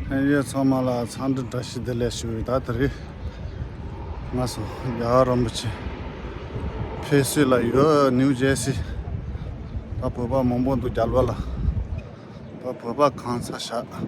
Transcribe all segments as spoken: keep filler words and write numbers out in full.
ཕན་ཡོད་ཚང་མ་ལ་འཚམས་འདྲི་བཀྲ་ཤིས་བདེ་ལེགས་ཞུ་བའི། ད་དེ་རིང་ང་ཚོ་རྒྱལ་བ་རིན་པོ་ཆེ་ཕེབས་བསུ་ལ་ཡོད། ནིའུ་ཇེ་སི། ད་བོད་པ་མང་པོ་འདུག་རྒྱལ་བ་ལ། ད་བོད་པ་གང་ཚ་ཤག་དེ་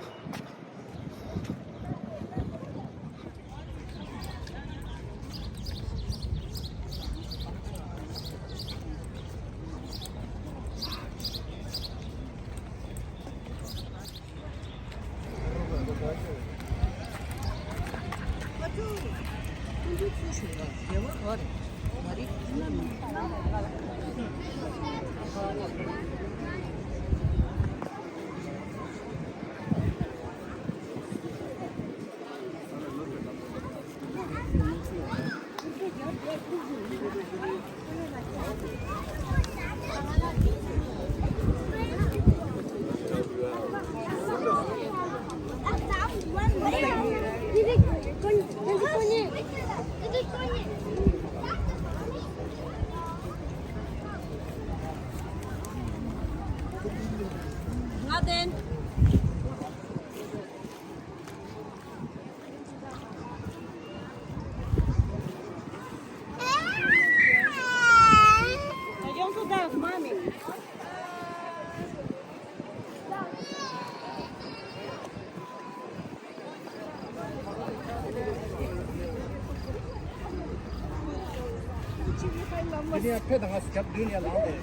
ནས་ཕེ་དང་ང་རྒྱབ་མདུན་ནས་ལངས་ཏེ།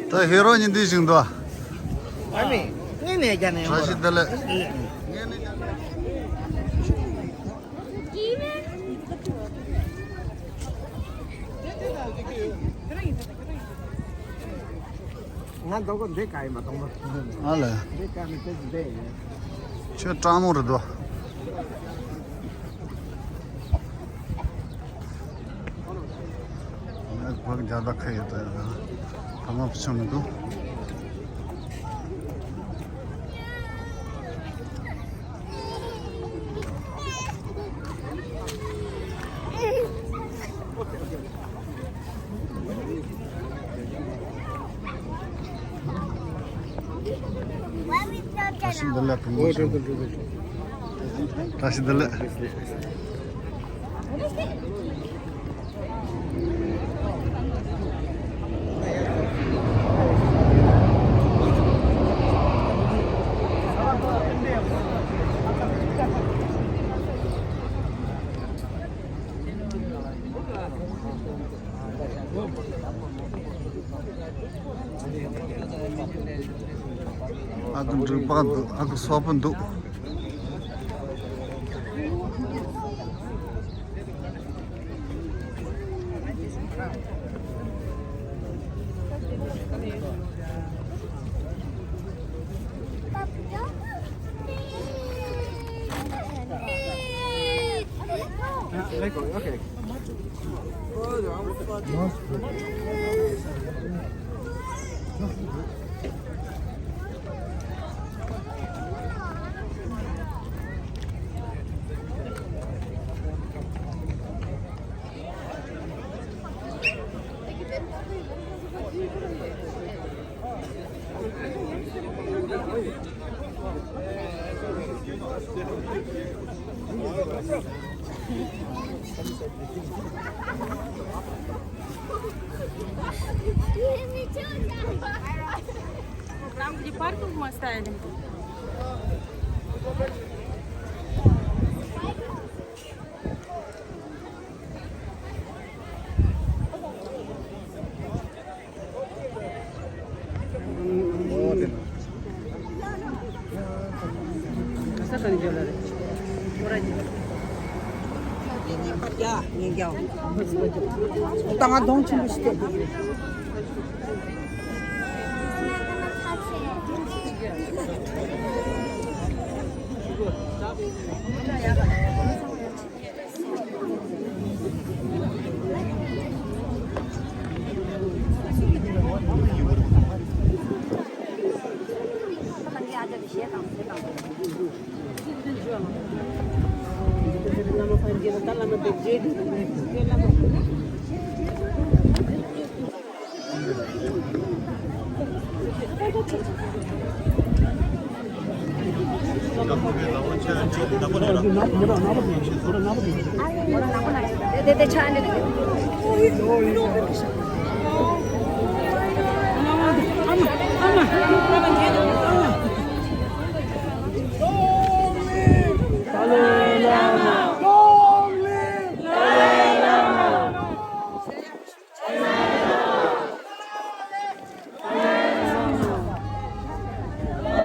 ད་ཧེ་རོ་ཉིན་འདི་བཞིན་དུ། ཨ་མི། ངས་ནས་རྒྱ་ནས་བཀྲ་ཤིས་བདེ་ལེགས། ངས་ནས་རྒྱ་ནས། ང་མདོག་གོ་འདི་ག་ཡིན་པ་དང་པོ། ཨ་ལས། འདི་ག་ནི་དེ་འདི་ཡིན། ཁྱོད་སྤྲང་མོ་རེད་དོ། ང་བག་རྒྱ་དག་ཁ་ཡོད་དོ། ཐ་མ་བུ་ཆུང་མི་འདུག་བཀྲ་ཤིས་བདེ་ལེགས། བཀྲ་ཤིས་བདེ་ལེགས། ཨ་ཁུ་འབྲུག་པ་འདུག་ཨ་ཁུ་སོག་པོ་འདུག Там, где паркинг мы оставили. ཡ་ངེད་ཀྱང་ད་ང་གདོང་ཆེན་པོ་ཞིག་བལྟས་ཏེ།